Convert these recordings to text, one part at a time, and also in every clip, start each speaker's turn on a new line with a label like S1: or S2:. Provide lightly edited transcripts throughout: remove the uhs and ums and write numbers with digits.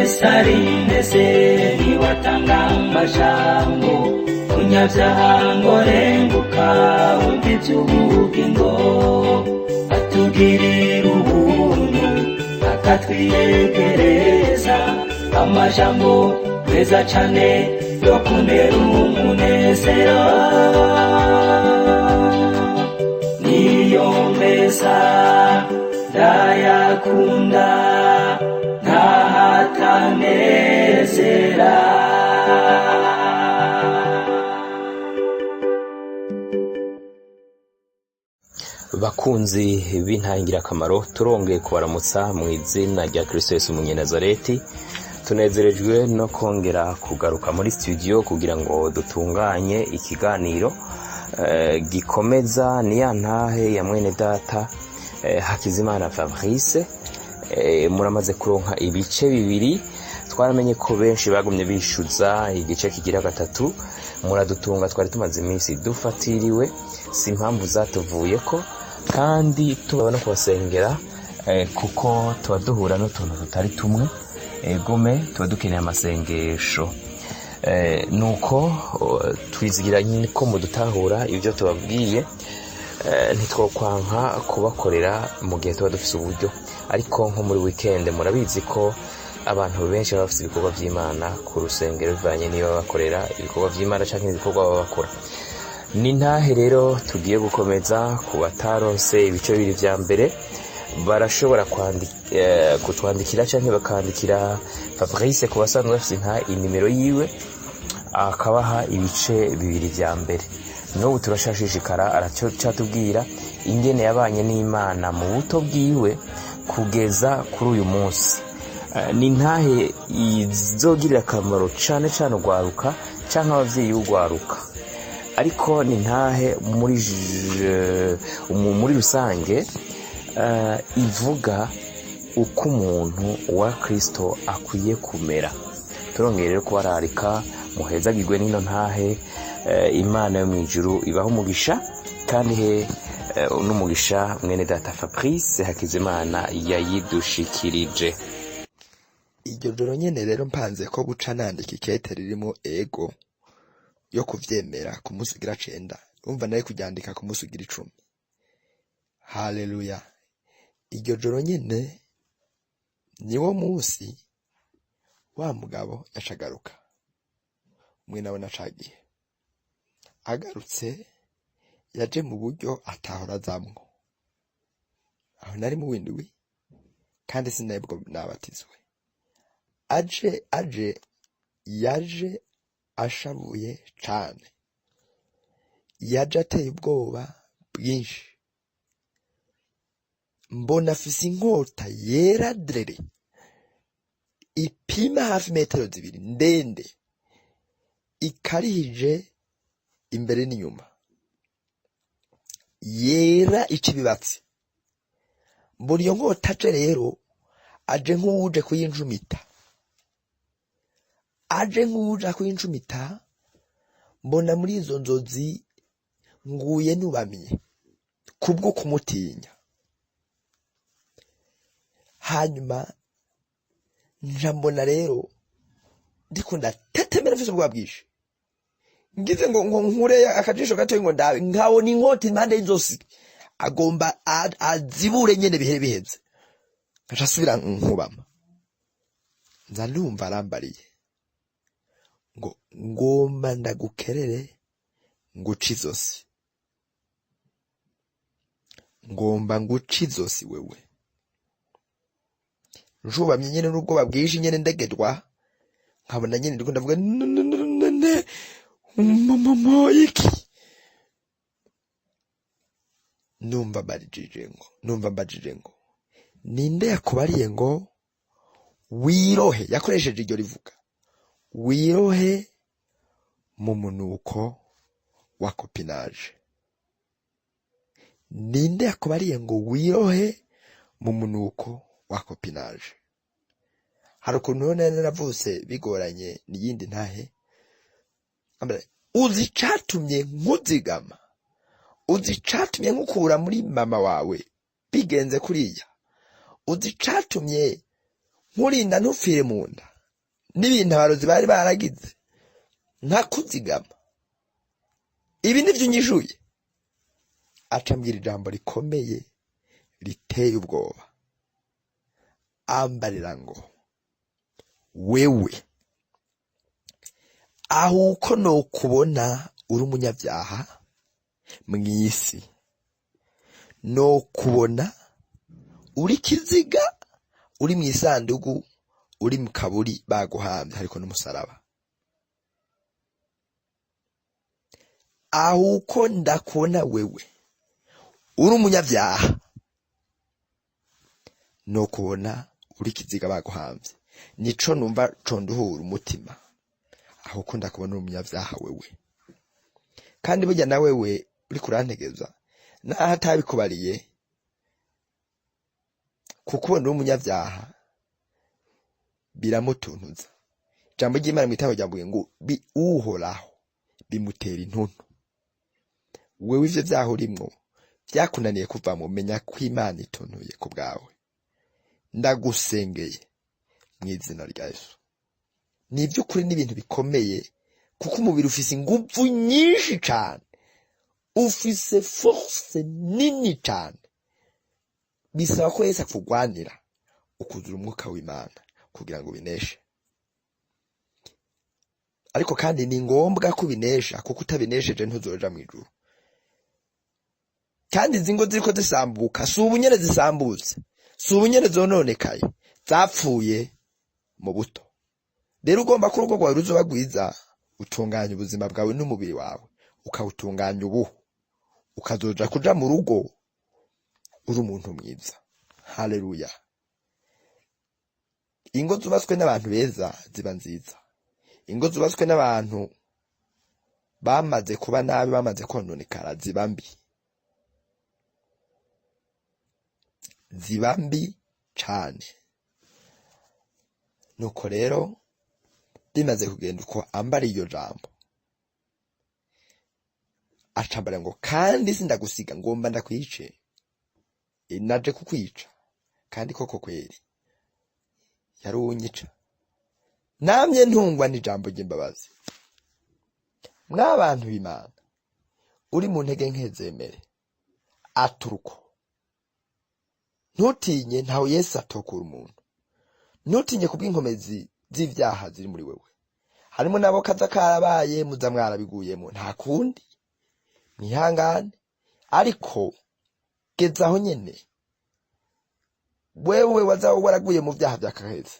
S1: Yesu arineze niwatanga amajambo kunyabyaha ngo renguka wumva iby'ubugingo atugirira ubuntu akatwiyegereza amajambo meza cane yo kunera umunezero niyo meza ndayakunda ntahatanezera.
S2: Bakunzi b'intangirakamaro, turongeye kubaramutsa mu izina rya Kristo Yesu Umunyenazareti. Tunezerejwe no kongera kugaruka muri studio kugira ngo dutunganye ikiganiro gikomeza ni ya ntahe ya mwene data Hakizimana Fabrice. Muramaze kuronka ibice bibiri, twaramenye ko benshi bagumye bishuza igice kigira gatatu. Muradutunga, twari tumaze iminsi dufatiriwe, si impamvu zatuvuyeko, kandi tuba no kubasengera kuko tuba duhura n'utuntu tutari tumwe, gome tuba dukeneye amasengesho. Nuko twizigira ko mudutahura ibyo tubabwiye. Ntitwokwanka kubakorera mu gihe tuba dufise uburyo, ariko nko muri weekend murabizi ko abantu benshi baba bafise ibikorwa vy'Imana ku rusengero, bivanye niba bakorera ibikorwa vy'Imana canke ibikorwa baba bakora. Ni ntahe rero tugiye gukomeza. Ku bataronse ibice bibiri vya mbere barashobora kutwandikira canke bakandikira Fabrice ku basanzwe bafise nka inimero yiwe, akabaha ibice bibiri vya mbere. N'ubu turashashishikara, aracatubwira ingene yabanye n'Imana mu buto bwiwe kugeza kuri uyu munsi. Ni ntahe izogirira akamaro cane cane urwaruka canke abavyeyi b'urwaruka, ariko ni ntahe muri rusange ivuga uko umuntu wa Kristo akwiye kumera. Turongeye rero kubararika muhezagirwe n'ino ntahe. Imana yo mw'ijuru ibaho umugisha, kandi he n'umugisha mwene data Fabrice Hakizimana yayidushikirije.
S3: Iryo joro nyene rero mpanze ko guca nandika ikete ririmo ego yo kuvyemera ku munsi ugira 9, umva nari kuryandika ku munsi ugira 10. Haleluya! Iryo joro nyene niwo munsi wa mugabo yacagaruka, umwe nawe nacagiye agarutse, yaje mu buryo atahora azamwo. Aho nari mu windwi kandi sinabwo nabatizwe. Aje yaje ashavuye cane, yaje ateye ubwoba bwinshi. Mbona afise inkota yera derere ipima hafi metero 2 ndende, ikarihije imbere n'inyuma, yera ica ibibatsi. Mbona iyo nkota aje rero, aje nk'uwuje kuyinjumita, aje nk'uwuje kuyinjumita. Mbona muri izo nzozi nguye nubamiye kubwo kumutinya. Hanyuma nja mbona rero ndiko ndatetemera mfise ubwoba bwinshi, ngize ngo nkure akajisho gatoyi ngo ndabe, nkabona inkota impande y'inzosi, agomba azibure nyene bihere biheze. Nkaca asubira nkubama, nza ndumva arambariye ngo ngomba ndagukerere nguce izosi, ngomba nguce izosi wewe. Njubamye nyene n'ubwoba bwinshi nyene ndegedwa, nkabona nyene ndiko ndavuga mama iki. Numva mbajije ngo ninde yakubariye ngo wirohe, yakoresheje iryo rivuga wirohe mu munuko wa copinage. Ninde yakubariye ngo wirohe mu munuko wa copinage? Hari ukuntu nari naravutse bigoranye n'iyindi ntahe. Uzi icatumye nkuzigama, uzi icatumye nkukura muri mama wawe bigenze kuriya, uzi icatumye nkurinda ntupfire mu nda. N'ibintu abarozi bari baragize ntakuzigama, ibi nivyo unyishuye. Acambwira ijambo rikomeye riteye ubwoba, ambarira ngo wewe aho uko nokubona uri umunyabyaha mw'isi, nokubona uri kiziga, uri mw'isandugu, uri mu kaburi baguhamvye hariko n'umusaraba. Aho uko ndakubona wewe uri umunyabyaha, nokubona uri kiziga baguhamvye. Nico numva conduhura umutima, aho uko ndakubona uri umunyabyaha wewe. Kandi burya na wewe uri kurantegeza, naho atabikubariye, kukubona uri umunyabyaha biramutuntuza. Ijambo ry'Imana mw'itabo ryavuye ngo uhoraho bimutera intuntu. Wewe ivyo vyaha urimwo vyakunaniye kuvamwo, menya ko Imana ituntuye ku bwawe. Ndagusengeye mw'izina rya Yesu. Ni ivy'ukuri n'ibintu bikomeye, kuko umubiri ufise inguvu nyinshi cane, ufise force nini cane. Bisaba ko Yesu akugwanira ukuzura umwuka w'Imana kugira ngo ubineshe. Ariko kandi ni ngombwa ko ubinesha, kuko utabinesheje ntuzoja mw'ijuru. Kandi izi ngo ziriko zisambuka si ubunyene zisambutse, si ubunyene zononekaye, zapfuye mu buto. Rero ugomba ko urugo rwawe ruzoba rwiza, utunganya ubuzima bwawe n'umubiri wawe, ukawutunganya ubu, ukazoja kuja mu rugo uri umuntu mwiza. Haleluya. Ingo zubatswe n'abantu beza ziba nziza. Ingo zubatswe n'abantu bamaze kuba nabi, bamaze kononekara, ziba mbi. Ziba mbi cane. Nuko rero bimaze kugenda uko, ambara iryo jambo, acambara ngo kandi sindagusiga, ngomba ndakwice, naje kukwica. Kandi koko kweri yari uwunyica. Namye ntungwa n'ijambo ry'imbabazi. Mwabantu b'Imana, uri mu ntege nke zemere, aturuko. Ntutinye, ntawe Yesu atokura umuntu. Ntutinye kubw'inkomezi z'ivyaha ziri muri wewe. Harimo nabo kaza karabaye, muza mwarabiguyemo, nta kundi, mwihangane. Ariko geza aho nyene, wewe waza waraguye mu vyaha vya kaheze,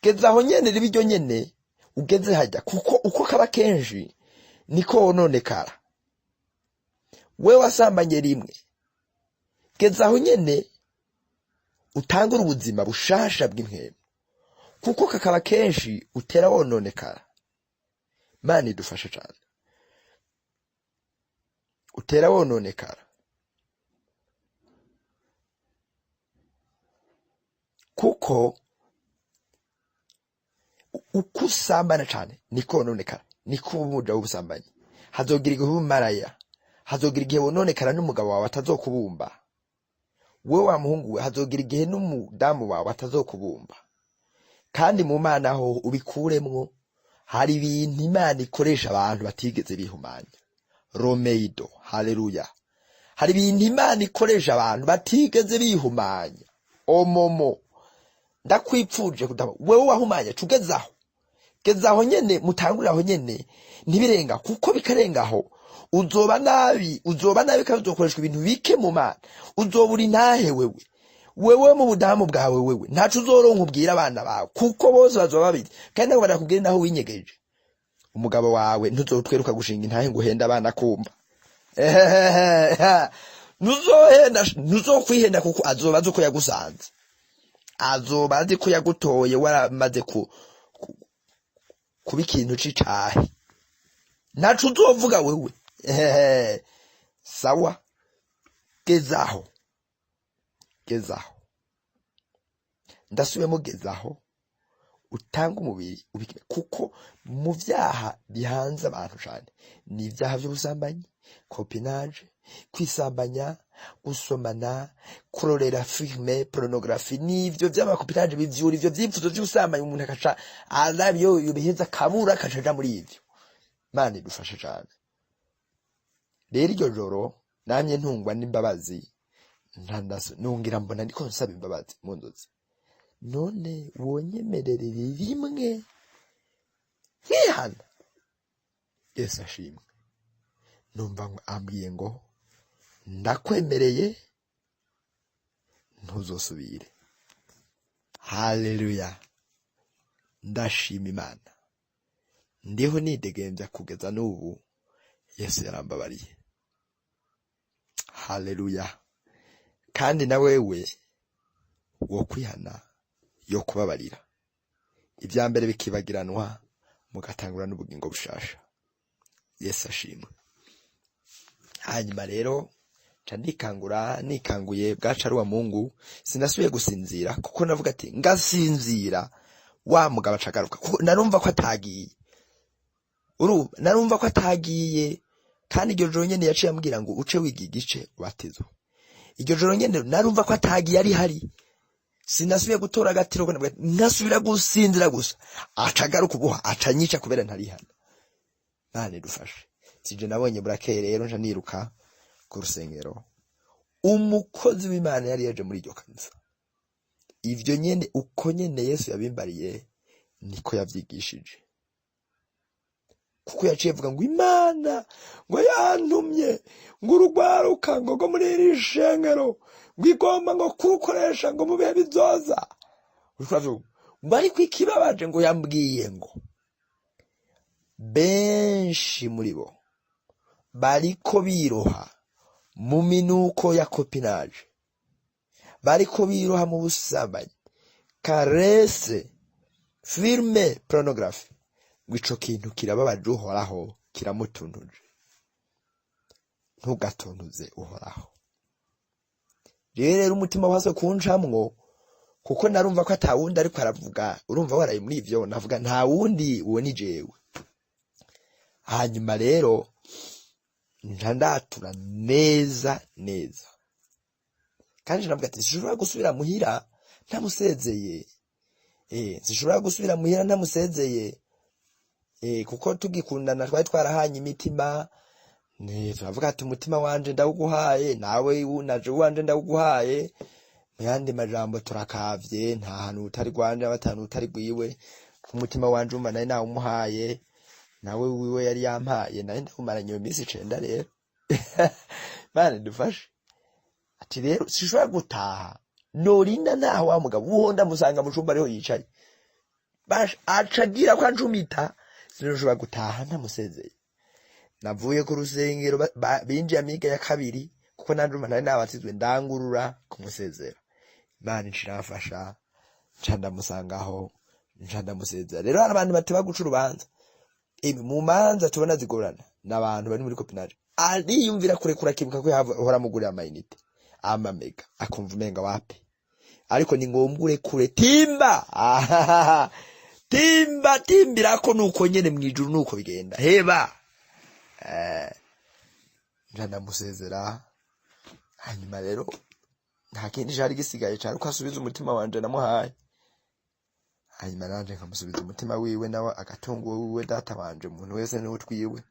S3: geza aho nyene, riba iryo nyene ugeze hajya, kuko uko kaba kenshi niko wononekara. Wewe wasambanye rimwe, geza aho nyene utangure ubuzima bushasha bw'impwemu, kuko kakaba kenshi utera wononekara. Imana idufashe cane, utera wononekara, kuko uko usambana cane niko wononekara, niko umuja w'ubusambanyi. Hazogira igihe uba umaraya, hazogira igihe wononekara n'umugabo wawe atazokubumba. Wewe wa muhungu we, hazogira igihe n'umudamu wawe atazokubumba. Kandi mu Mana ho ubikuremwo, hari ibintu Imana ikoresha abantu batigeze bihumanya. Romeido, haleluya. Hari ibintu Imana ikoresha abantu batigeze bihumanya. Omomo, ndakwipfuje kudama. Wewe wahumanya, tugezaho. Gezaho nyene, mutangurira aho nyene, ntibirenga, kuko bikarengaho uzoba nabi, uzoba nabi kandi uzokoreshwa ibintu bike mu Mana. Uzobura intahe wewe. Wewe mu budamu bwawe wewe ntaco uzoronka ubwira abana bawe, kuko bose bazoba babizi. Kandi nabo barakubwira naho winyegeje. Umugabo wawe ntuzotweruka gushinga intahe ngo uhende abana kumva. Ntuzohenda, ntuzokwihenda, kuko azoba azi uko yagusanze, azoba azi ko yagutoye waramaze kuba ikintu c'icahe. Ntaco uzovuga wewe. Sawa, gezaho, gezaho, ndasubiyemo, gezaho. Utanga umubiri ubikime, kuko mu vyaha bihanze abantu cane ni ibyaha by'ubusambanyi, copinage, kwisambanya, gusomana, kurorera filme pornography. N'ivyo vy'ama copinage bivyura ivyo vyipfuzo vy'ubusambanyi. Umuntu akaca araba iyo biheza akabura, akaca aja muri ivyo. Imana idufashe cane. Rero iryo joro namye ntungwa n'imbabazi, nungira mbona ndiko nsaba imbabazi mu nzozi. None wonyemererere rimwe nkihana? Yesu ashimwe. Numva ngo ambwiye ngo: "Ndakwemereye, ntuzosubire." Haleluya! Ndashima Imana, ndiho nidegembya kugeza n'ubu. Yesu yarambabariye. Haleluya! Kandi na wewe wo kwihana yo kubabarira, ibya mbere bikibagiranwa, mugatangura n'ubugingo bushasha. Yesu ashimwe. Hanyuma rero nca ndikangura. Nikanguye bwaca ari wa Mungu, sinasubiye gusinzira, kuko navuga ati ngasinzira wa mugabo acagaruka, kuko narumva ko atagiye. Urumva, narumva ko atagiye. Kandi iryo joro nyene yaciye ambwira ngo uce wiga igice ubatizwe. Iryo joro nyene narumva ko atagiye, ari hari. Sinasubiye gutora agatiro ko navuga ati, ntasubira gusinzira gusa acagaruka ubuha acanyica kubera ntarihana. Imana idufashe. Sije nabonye burakeye rero, nca niruka ku rusengero. Umukozi w'Imana yari yaje muri iryo kanisa, ivyo nyene uko nyene Yesu yabimbariye niko yavyigishije, kuko yaciye avuga ngo Imana ngo yantumye ngo urugwaruka ngo rwo muri iri shengero ngo igomba ngo kurukoresha ngo mu bihe bizoza. Uriko uravyumva? Ngo ariko ikibabaje, ngo yambwiye ngo benshi muri bo bariko biroha mu minuko ya copinage, bariko biroha mu busambanyi, caresses, film pornography, ngo ico kintu kirababaje Uhoraho, kiramutuntuje. Ntugatuntuze Uhoraho. Rero umutima wase kuncamwo, kuko narumva ko atawundi ariko aravuga. Urumva waraye muri ivyo, navuga nta wundi, uwo ni jewe. Hanyuma rero nca ndatura neza neza, kandi navuga ati sinshobora gusubira muhira ntamusezeye. Sinshobora gusubira muhira ntamusezeye, kuko tugikundana twari twarahanye imitima. Turavuga ati umutima wanje ndawuguhaye, nawe naje uwanje ndawuguhaye. Mu yandi majambo, turakavye, nta hantu utari rwanje abatanu utari rwiwe. Umutima wanje umva nari nawumuhaye, nawe wiwe yari yampaye, nari ndawumaranye iyo minsi 9. Rero Imana idufashe. Ati rero sinshobora gutaha norinda naho wa mugabo uwo ndamusanga mu cumba ariho yicaye. Aca agira ko ancumita. Sinshobora gutaha ntamusezeye. Navuye ku rusengero binjiye amiga ya kabiri, kuko nanje umva nari nabatizwe, ndangurura kumusezera. Imana ica iramfasha, nca ndamusangaho, nca ndamusezera. Rero hari abantu bateba guca urubanza. Ibi mu manza tubona zigorana n'abantu bari muri copinage. Ariyumvira kurekura, akibuka ko yahora amugurira ama unités, ama méga, akumva umenga wapi. Ariko ni ngombwa urekure. Timba ahahaha. Timba, timbirako nuko nyene mwijuru nuko bigenda. Heba. Nca ndamusezera. Hanyuma rero nta kindi cari gisigaye, cari uko asubiza umutima wanje namuhaye, hanyuma nanje nkamusubiza umutima wiwe, nawe agatunga uwo wiwe. Data wanje, umuntu wese n'utwiwe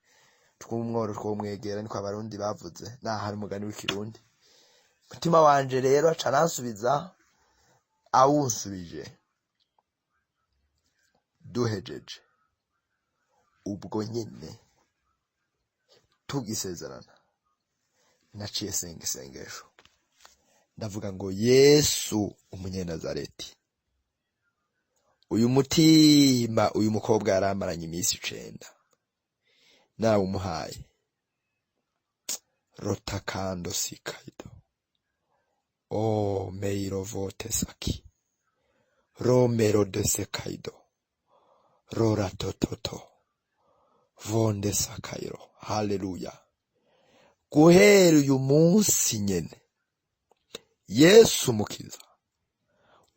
S3: tw'umworo twomwegera, niko Abarundi bavuze, naho hari umugani w'Ikirundi. Umutima wanje rero aca aransubiza. Awunsubije duhejeje, ubwo nyene tugisezerana, naciye senga isengesho, ndavuga ngo: "Yesu Umunyenazareti, uyu mutima uyu mukobwa yaramaranye iminsi 9 nawe umuhaye rotakando sikaido o meirovote saki romero de sekaido roratototo vonde sakairo. Haleluya! Guhera uyu munsi nyene, Yesu Mukiza,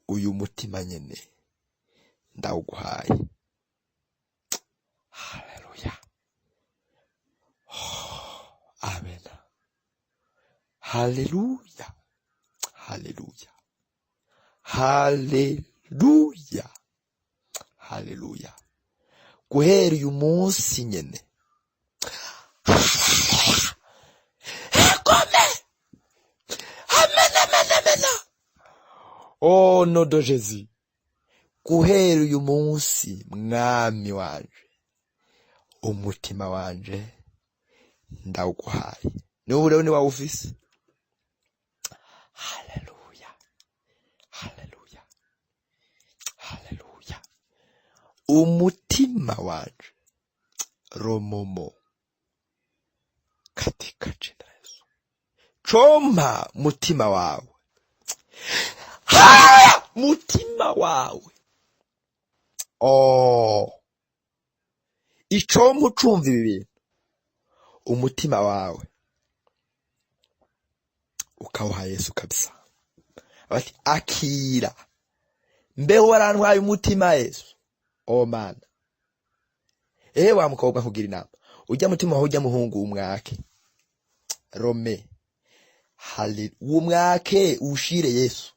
S3: uyu mutima nyene." ndawuguhaye. Haleluya, amen, haleluya, haleluya, haleluya, haleluya. Guhera uyu munsi nyene, egome, amen, amen, amen, oh nom de Jésus. Guhera uyu munsi, mwami wanje, umutima wanje ndawuguhaye. N'ubu rero niwawufise. Haleluya, haleluya, haleluya. Umutima wanje romomo katika jina la Yesu. Choma mutima wawe. Haleluya! Mutima wawe. Oh. Icompa ucumva ibi bintu, umutima wawe ukawuha Yesu kabisa. Bati akira, mbeho warantwaye umutima Yesu. Oh mana, ehe wa mukobwa, nkugira inama, ujya mutima wawe ujya muhungu umwake rome hale, umwake ushire Yesu,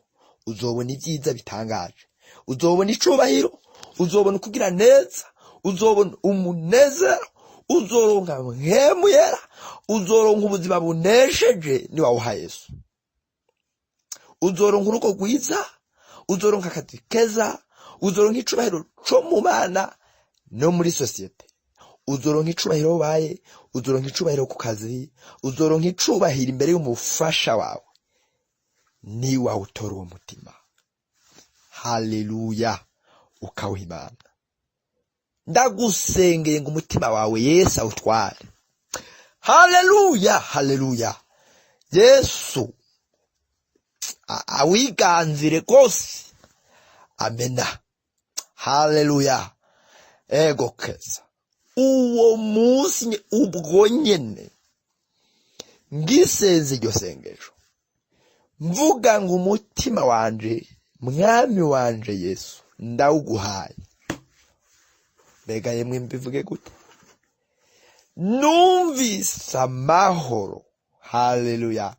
S3: uzobona ibyiza bitangaje, uzobona icubahiro, uzobona ukugira neza, uzobona umunezero, uzoronka mpwemu yera, uzoronka ubuzima bunesheje niwawuha Yesu. Uzoronka urugo rwiza, uzoronka akazi keza, uzoronka icubahiro co mu bana no muri sosiyete, uzoronka icubahiro ubaye, uzoronka icubahiro ku kazi, uzoronka icubahiro imbere y'umufasha wawe niwawutora uwo mutima. Haleluya, ukawuha Imana. Ndagusengeye ngo umutima wawe Yesu awutware. Haleluya, haleluya. Yesu awiganzire rwose. Amena, haleluya. Ego keza. Uwo munsi ubwo nyene ngisenze iryo sengesho, mvuga ngo umutima wanje, mwami wanje Yesu, ndawuguhaye. Mbega yemwe mbivuge gute? Numvise amahoro. Haleluya.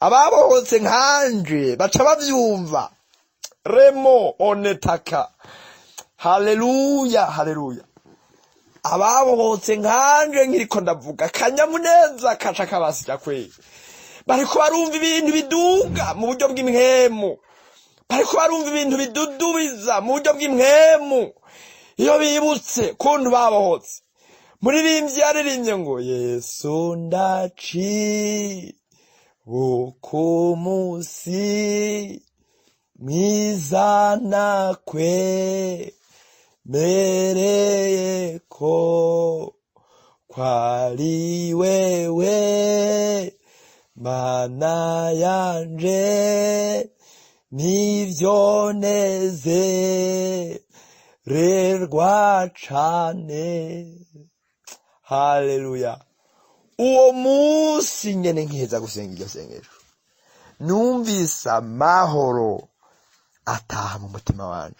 S3: Ababohotse nkanje baca bavyumva. Remo onetaka. Haleluya, haleluya. Ababohotse nkanje nkiriko ndavuga, akanyamuneza kaca kabasija kweli. Bariko barumva ibintu biduga mu buryo bw'impwemu, bariko barumva ibintu bidudubiza mu buryo bw'impwemu iyo bibutse kuntu babohotse. Muririmbyi yaririmbye ngo Yesu ndaci bukumusi mwiza nakwe mereye ko kwari wewe mana yanje, nivyo nezererwa cane. Haleluya. Uwo munsi nyene nkiheza gusenga iryo sengesho, numvise amahoro ataha mu mutima wanje.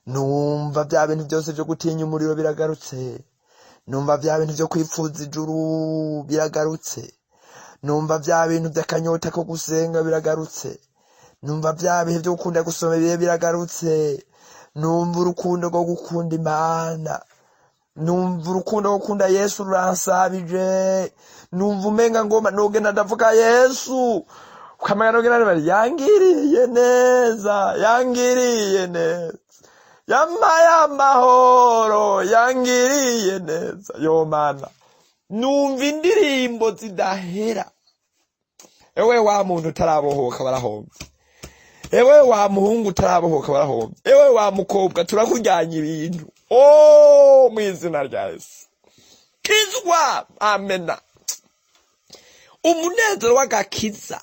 S3: Numva bya bintu byose byo gutinya umuriro biragarutse, numva bya bintu byo kwipfuza ijuru biragarutse, numva bya bintu by'akanyota ko gusenga biragarutse, numva bya bihe byo gukunda gusoma ibihe biragarutse, numva urukundo rwo gukunda Imana, numva urukundo rwo gukunda Yesu ruransabije, numva umenga ngoma nogenda ndavuga Yesu, ukamenya nogenda ndavuga yangiriye neza, yangiriye neza, yampaye amahoro, yangiriye neza. Yo mana, numva indirimbo zidahera. Ewe wa muntu utarabohoka barahomvye, ewe wa muhungu utarabohoka barahomvye, ewe wa mukobwa turakujyanye ibintu. Oh, mu izina rya Yesu kizwa, amena. Umunezero w'agakiza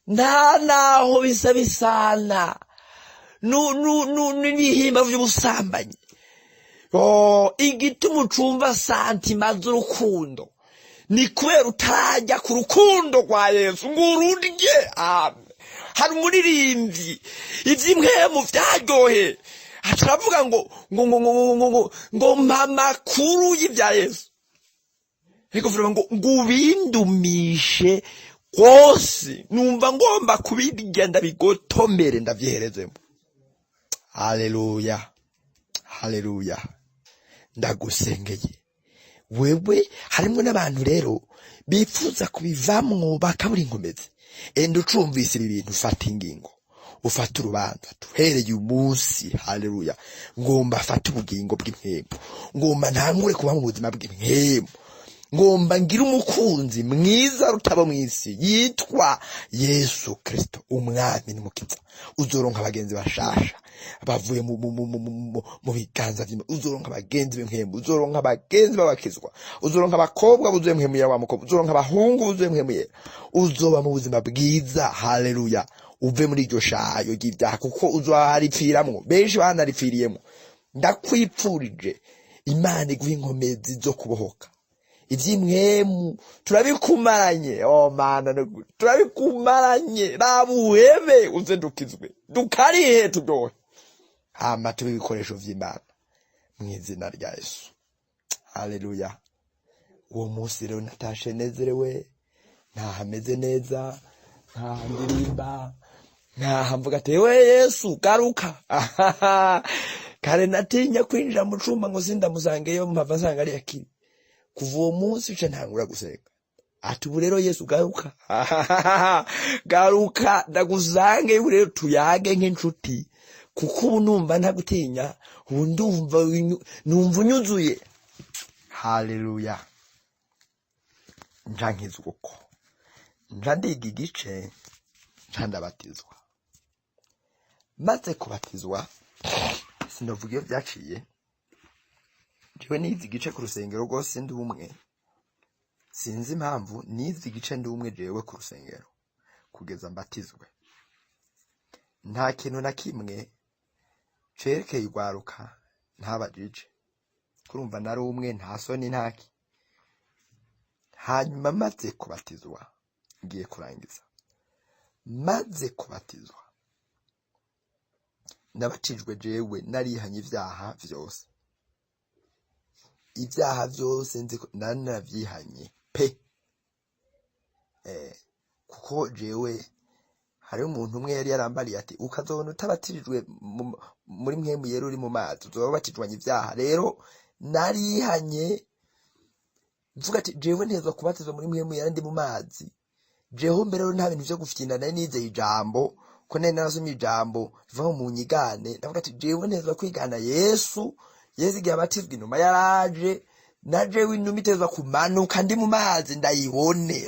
S3: nta naho bisa bisana n'ibihimba vy'ubusambanyi. Oh, igituma ucumva santima z'urukundo ni kubera utarajya ku rukundo rwa Yesu ngo ururye. Amen. Hari umuririmbyi ivy'impwemu vyaryohe, Aca aravuga ngo ngo ngo ngo ngo ngo ngo ngo mpa amakuru y'ibya Yesu, ariko vuga ngo ngubindumishe rwose, numva ngomba kubirya, ndabigotomere, ndavyiherezemo. Haleluya, haleluya! Ndagusengeye wewe. Harimo n'abantu rero bifuza kubivamwo bakabura inkomezi. Enda ucumvise ibi bintu, ufata ingingo, ufate urubanza. Tuhereye umunsi, haleluya, ngomba afate ubugingo bw'impwemu, ngomba ntangure kuba mu buzima bw'impwemu, ngomba ngire umukunzi mwiza rutaba mw'isi yitwa Yesu Kristo, umwami n'umukiza. Uzoronka abagenzi bashasha bavuye mu biganza vy'Imana. Uzoronka abagenzi b'impwemu, uzoronka abagenzi b'abakizwa, uzoronka abakobwa buzuye mpwemu yera wa mukobwa, uzoronka abahungu buzuye mpwemu yera. Uzoba mu buzima bwiza, haleluya, uve muri iryo shayo ry'ibyaha, kuko uzoharipfiramwo, benshi banaripfiriyemwo. Ndakwipfurije, Imana iguha inkomezi zo kubohoka. Iby'impwemu turabikumaranye, oh Mana, turabikumaranye. Rabuhebe, uze dukizwe, dukarihe, tudohe, hama tube ibikoresho vy'Imana mu izina rya Yesu. Haleluya! Uwo munsi rero natashe nezerewe, ntahameze neza, ntaha ndirimba, ntaha mvuga ati: "We Yesu, garuka." Kare natinya kwinjira mu cumba ngo sindamusangeyo, mpava nsanga ari yakiri. Kuva uwo munsi nca ntangura gusenga ati: "Ubu rero Yesu, garuka, garuka ndagusange, ubu rero tuyage nk'inshuti, kuko ubu numva ntagutinya, ubu ndumva numva unyuzuye." Haleluya! Nca nkizwa uko, nca ndiga igice, nca ndabatizwa. Maze kubatizwa, sinovuga iyo byaciye. Jewe nize igice ku rusengero rwose ndi umwe, sinzi impamvu nize igice ndi umwe. Jewe ku rusengero kugeza mbatizwe, nta kintu na kimwe cerekeye urwaruka ntabajije. Kurumva nari umwe, nta soni, ntaki. Hanyuma maze kubatizwa, ngiye kurangiza, maze kubatizwa, nabatijwe jewe narihanye ibyaha vyose, ibyaha vyose nzi ko nari naravyihanye pe. Kuko jewe hariho umuntu umwe yari yarambariye ati: "Ukazobona utabatijwe muri mpwemu yera uri mu mazi, uzoba wabatijwanye ibyaha." Rero narihanye, mvuga ati: "Jewe ntezwa kubatizwa muri mpwemu yera ndi mu mazi." Jeho mbere rero nta bintu vyo gufyina, nari nizeye ijambo, ko nari narasomye ijambo riva mu nyigane. Ndavuga ati: "Jewe ntezwa kwigana Yesu. Yesu igihe abatizwa inuma yaraje, na jewe inuma itezwa kumanuka ndi mu mazi, ndayibone,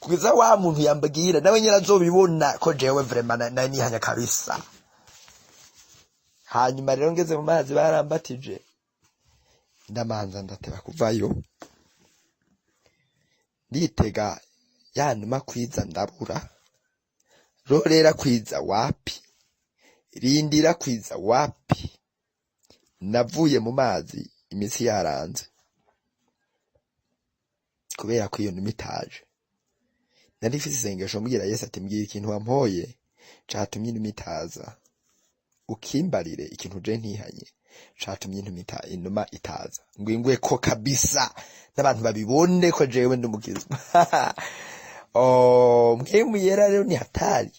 S3: kugeza wa muntu yambwira nawe nyine azobibona ko jewe vraiment nari nihanya kabisa." Hanyuma rero ngeze mu mazi barambatije, ndamanza ndateba kuvayo, nditega ya numa kwiza, ndabura. Rorera kwiza wapi, rindira kwiza wapi. Navuye mu mazi iminsi yaranze, kubera ko iyo numa itaje. Nari mfise isengesho mbwira Yesu ati: "Mbwira ikintu wampoye catumye inuma itaza, ukimbarire ikintu je ntihanye catumye inuma itaza, ngwingwe ko kabisa n'abantu babibone ko jewe ndi umukizwa." Oh, mpwemu yera rero ni hatari,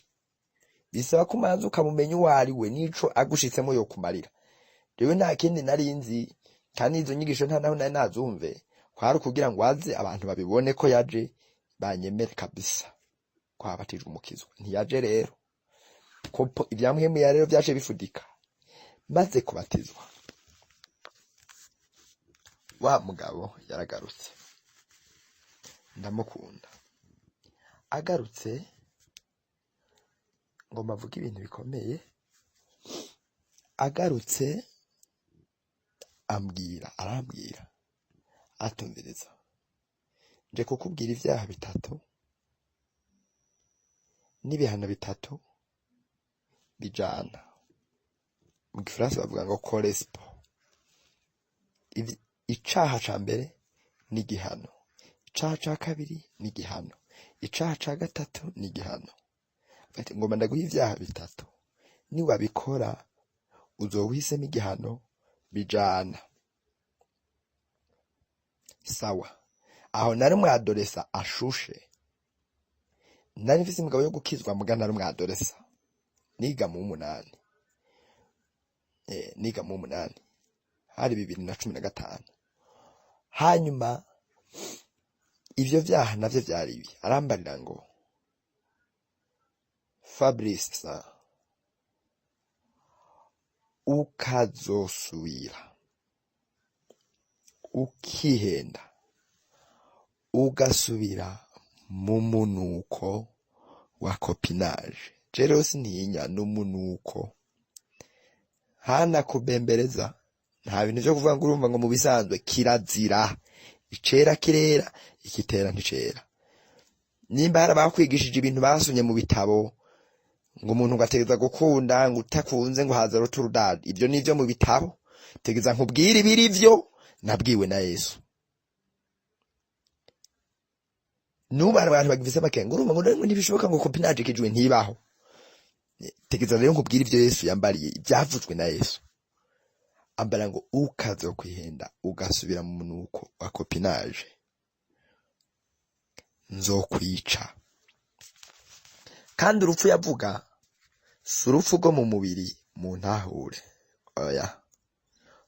S3: bisaba ko umanza ukamumenya uwo ari we n'ico agushitsemo yokumarira. Jewe nta kindi nari nzi, kandi izo nyigisho nta naho nari nazumve. Kwari ukugira ngo aze abantu babibone ko yaje, banyemere kabisa ko habatijwe umukizwa. Ntiyaje rero ko ibya mpwemu yera rero vyaje bifudika. Maze kubatizwa, wa mugabo yaragarutse, ndamukunda. Agarutse, ngo mbavuge ibintu bikomeye, agarutse ambwira, arambwira atumviriza: "Nje kukubwira ibyaha bitatu n'ibihano bitatu bijana." Mu gifaransa bavuga ngo correspond. Icaha ca mbere ni igihano, icaha ca kabiri ni igihano, icaha ca gatatu ni igihano. Ati: "Ngomba ndaguha ibyaha bitatu, niwabikora Uzoba uhisemo igihano bijana. Sawa, aho nari umwadolescent ashushe, nari mfise imigabo yo gukizwa, muga nari umwadolescent, niga mu 8, niga mu 8, hari 2015. Hanyuma ivyo vyaha navyo vyari ibi. Arambarira ngo: "Fabrice, ukazosubira ukihenda, ugasubira mu munuko wa copinage." Rero sintinya n'umunuko, hana kubembereza, nta bintu vyo kuvuga ngo urumva ngo mu bisanzwe kirazira. Icera kirera, ikitera nticera. Nimba hari abakwigishije ibintu basomye mu bitabo ngo umuntu ngo ategeza gukunda, ngo utakunze ngo haza ruturudadi, ibyo nivyo mu bitabo. Tegeza nkubwire ibiri vyo nabwiwe na Yesu. Nubu hari abantu bagifise amakenga, urumva ngo ntibishoboka ngo copinage kijwe ntibaho. Tegeza rero nkubwire ivyo Yesu yambariye, ivyavuzwe na Yesu. Ambara ngo ukazokwihenda ugasubira mu munuko wa copinage, nzokwica. Kandi urupfu yavuga si urupfu rwo mu mubiri, mu ntahure, oya,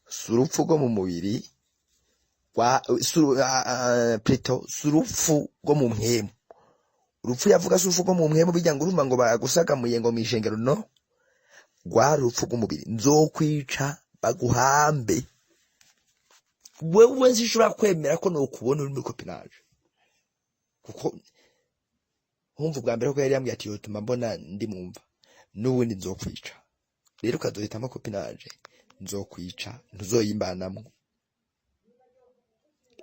S3: si urupfu rwo mu mubiri, plutôt si urupfu rwo mu mpwemu. Urupfu yavuga si urupfu rwo mu mpwemu, bijya ngo urumva ngo bagusagamuye ngo mw'ishengero, no rwari urupfu rw'umubiri. Nzokwica baguhambe. Wewe sinshobora kwemera ko nokubona uri muri copinage, kuko nkumva ubwa mbere ko yari yambwiye ati yotuma mbona ndi mumva n'ubundi nzokwica. Rero ukazohitamo copinage, nzokwica, ntuzoyimbanamwo.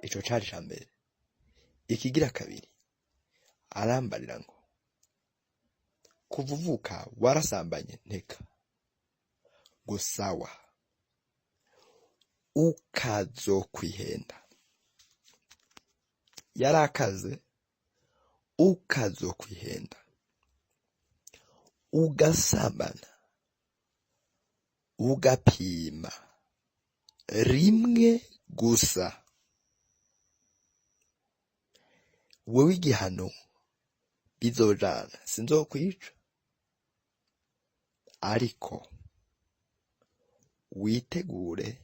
S3: Ico cari ca mbere. Ikigira kabiri, arambarira ngo kuva uvuka warasambanye? Nteka ngo sawa, ukazokwihenda, yarakaze, ukazokwihenda ugasambana ugapima rimwe gusa, wewe igihano bizojana, sinzokwica, ariko witegure,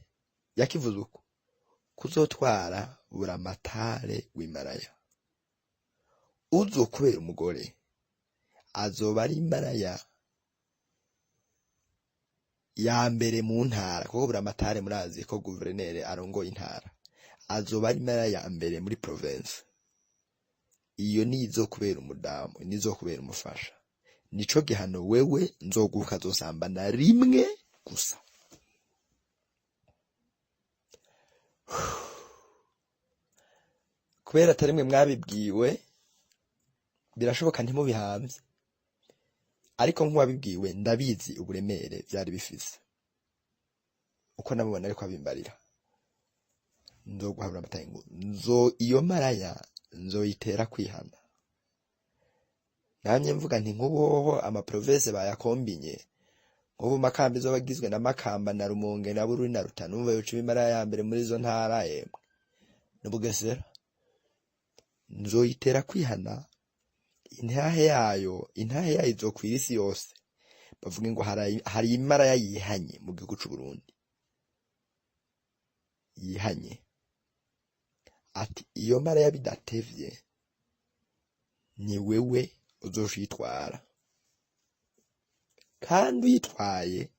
S3: yakivuze uko, kuzotwara buramatare w'imaraya. Uzokubera umugore azoba ari imaraya ya mbere mu ntara, kuko buramatare murazi ko guverineri arongoye intara, azoba ari imaraya ya mbere muri province. Iyo nizo kubera umudamu, nizo kubera umufasha. Nico gihano wewe nzoguha ukazosambana rimwe gusa. Kubera atari mwe mwabibwiwe, birashoboka ntimubihamvye, ariko nk'uwabibwiwe ndabizi uburemere vyari bifise. Uko namubona ariko abimbarira, nzoguhabura amata ngo nzo iyo maraya nzoyitera kwihana. Namye mvuga nti nk'ubu amaprovince bayakombinye, nk'ubu Makamba izoba agizwe na Makamba na Rumonge na Bururi na Rutana, umva yoca imaraya ya mbere muri izo ntara, yemwe n'Ubugesera. Nzoyitera kwihana, intahe yayo izokwira isi yose, bavuge ngo hari imaraya yihanye mu gihugu c'u Burundi, yihanye. Ati iyo maraya bidatevye ni wewe uzoshitwara, kandi uyitwaye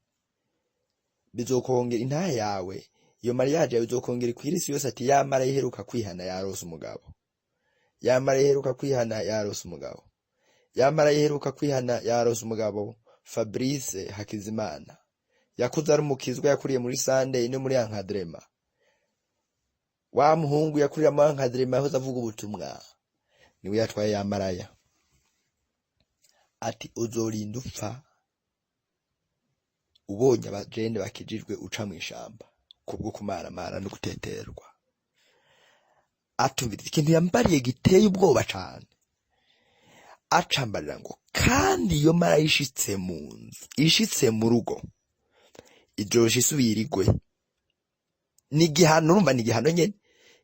S3: bizokongera intahe yawe, iyo mariage yawe izokongera ikwira isi yose. Ati ya maraya iheruka kwihana yarose umugabo, ya maraya iheruka kwihana yarose umugabo, ya maraya iheruka kwihana yarose umugabo. Fabrice Hakizimana yakuze ari umukizwa, yakuriye muri Sunday no muri Encadrement. Wa muhungu yakurira muri Encadrement yahoze avuga ubutumwa, niwe yatwaye ya maraya. Ati uzorinda upfa ubonye abajene bakijijwe uca mw'ishamba kubwo kumaramara no guteterwa. Atumviriza ikintu yambariye giteye ubwoba cane, acambarira ngo kandi iyo maraya ishitse mu nzu, ishitse mu rugo, Izoca isubira igwe. Ni igihano, urumva ni igihano nyene,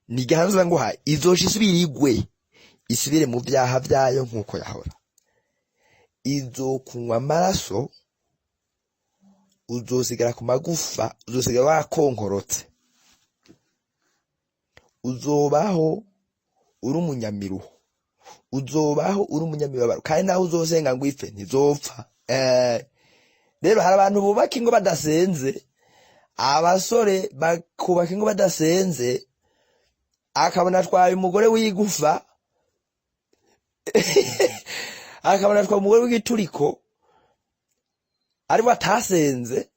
S3: ni igihano uza nguhaye. Izoca isubira igwe, isubire mu vyaha vyayo nk'uko yahora. Izokunywa amaraso, uzosigara ku magufa, uzosigara wakonkorotse, uzobaho uri umunyamiruho, uzobaho uri umunyamibabaro, kandi naho uzosenga ngo ipfe ntizopfa. Rero hari abantu bubaka ingo badasenze, abasore bakubaka ingo badasenze, akabona atwaye umugore w'igufa, akabona atwaye umugore w'igituriko, ariwe atasenze,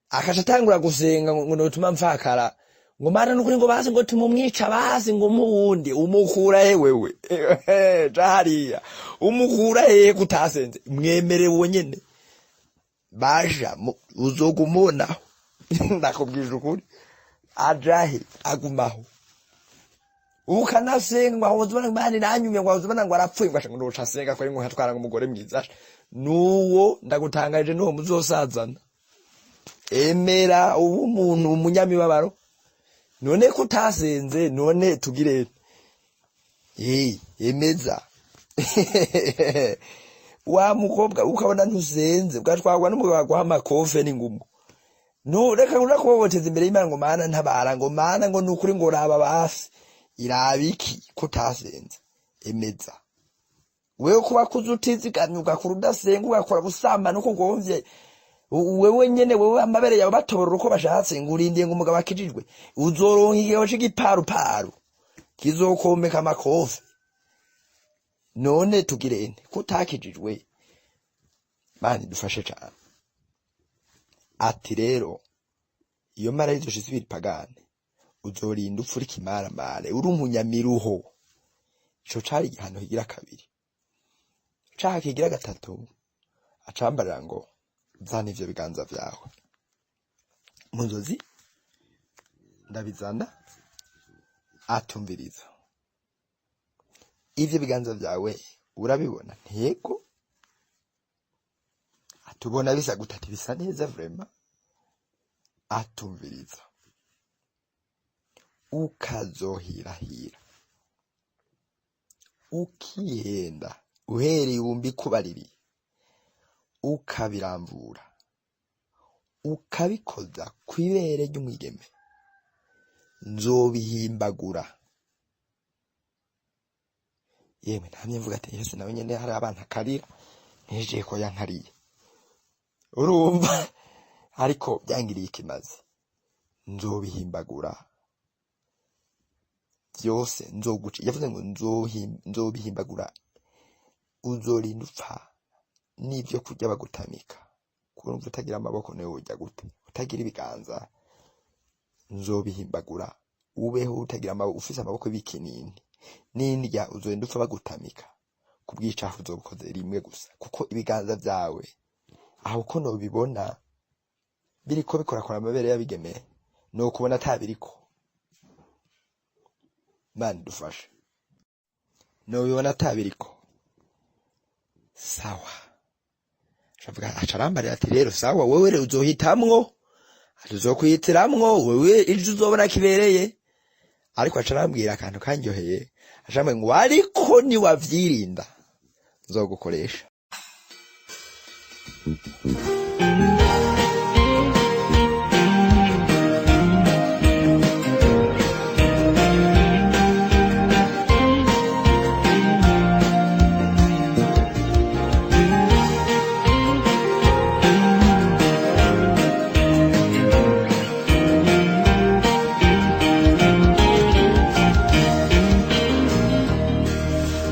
S3: akaca atangura gusenga ngo notuma mfakara, ngo mana nukuri ngo basi ngo tumumwica basi ngo umuwundi umukura he wewe? Ja hariya, umukura hehe kutasenze? Mwemerewe nyene baja uzogumubonaho. Ndakubwije ukuri, ajahe agumaho ukanasenga ngo ahoze ubona Imana iranyumye, ngo ahoze ubona ngo arapfuye, ngo asha ngo ndoca asenga ko ari ngo nkatwara ngo umugore mwiza. Nuwo ndagutangarije, nuwo muzosazana. Emera ubu umuntu umunyamibabaro. None ko utasenze, none tugire emeza wa mukobwa, ukabona ntusenze, ugatwarwa n'umugabo aguha amakofe n'ingumu. Ntureka kubohoteza imbere y'Imana ngo mana ntabara, ngo mana ngo nukuri ngo raba basi iraba iki ko utasenze? Emeza wewe kuba kuza utizigamye, ugakora udasenga, ugakora gusambana uko ugomvye wewe nyene, wewe amabere yawe batoborora uko bashatse, ngo urindiye ngo umugabo akijijwe. Uzoronka igihebo c'igiparuparu kizokomeka amakofe. None tugirente ko utakijijwe? Mana idufashe cane. Ati rero iyo mara izoca isubira ipagane, uzorinda upfa uri ikimaramare, uri umunyamiruho. Ico cari igihano kigira kabiri. Icaha kigira gatatu, acambarira ngo zana ivyo biganza vyawe mu nzozi. Ndabizana. Atumviriza, ivyo biganza vyawe urabibona? Ntego. Atubona bisa gute? Ati bisa neza vraiment. Atumviriza, ukazohirahira ukihenda uhereye ibumbi kubaririye, ukabiramvura, ukabikoza kw'ibere ry'umwigeme, nzobihimbagura. Yemwe, ntamye mvuga ati Yesu nawe nyene hari abana akarira ntejeje ko yankariye, urumva, ariko byangiriye ikimazi. Nzobihimbagura byose, nzoguca, yavuze ngo nzobihimbagura. Uzorinda upfa n'ibyo kurya bagutamika. Kurumva utagira amaboko niwe urya gute? Utagira ibiganza? Nzobihimbagura, ubeho utagira amaboko, ufise amaboko y'ibikinini n'indya. Uzorinda upfa bagutamika kubw'icaha uzobukoze rimwe gusa, kuko ibiganza vyawe aho uko nobibona biriko bikorakora amabere y'abigeme, nokubona atabiriko. Mana dufashe. Nobibona atabiriko. Sawa, acavuga, aca arambarira ati rero sawa, wewe rero uzohitamwo, ati uzokwihitiramwo wewe ivyo uzobona kibereye. Ariko aca arambwira akantu kanyoheye, aca arambwira ngo ariko niwavyirinda nzogukoresha.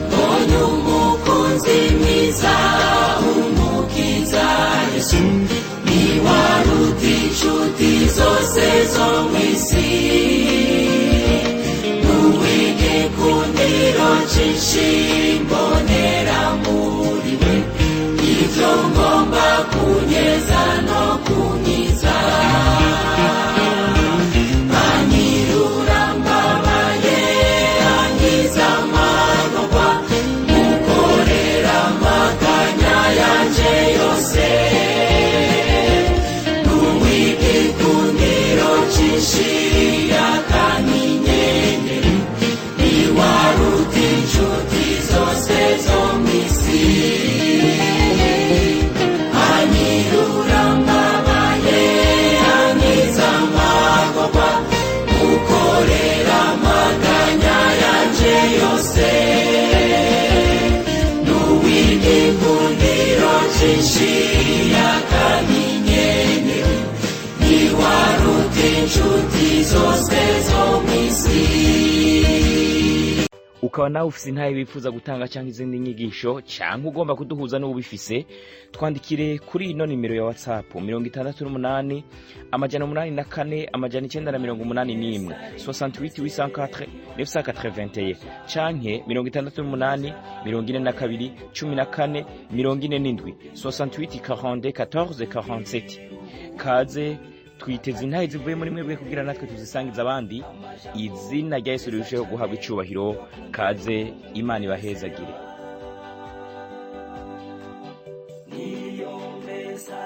S1: Mbonye umukunzi mwiza, umukiza Yesu, ni waruta inshuti zose zo mu isi. N'uw'igikundiro cyinshi mbonera muri we, ibyo ngomba kunyeza no kunkiza. Anyirura mbabaye, ankiza amagorwa, mukorera amaganya yanje yose.
S2: Ukaba nawe ufise intahe wifuza gutanga cyangwa izindi nyigisho, cyangwa ugomba kuduhuza n'uwubifise, twandikire kuri ino nimero ya WhatsApp: 68 804 981, 68 804 981, canke 68 42 14 47, 68 42 14 47. Kaze, twiteze intahe zivuye muri mwebwe kugira natwe tuzisangiza abandi, izina rya Yesu rirusheho guhabwa icubahiro. Kaze, Imana ibahezagire.
S1: Niyo meza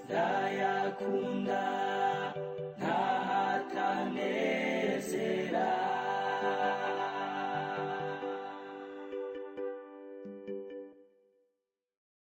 S1: ndayakunda.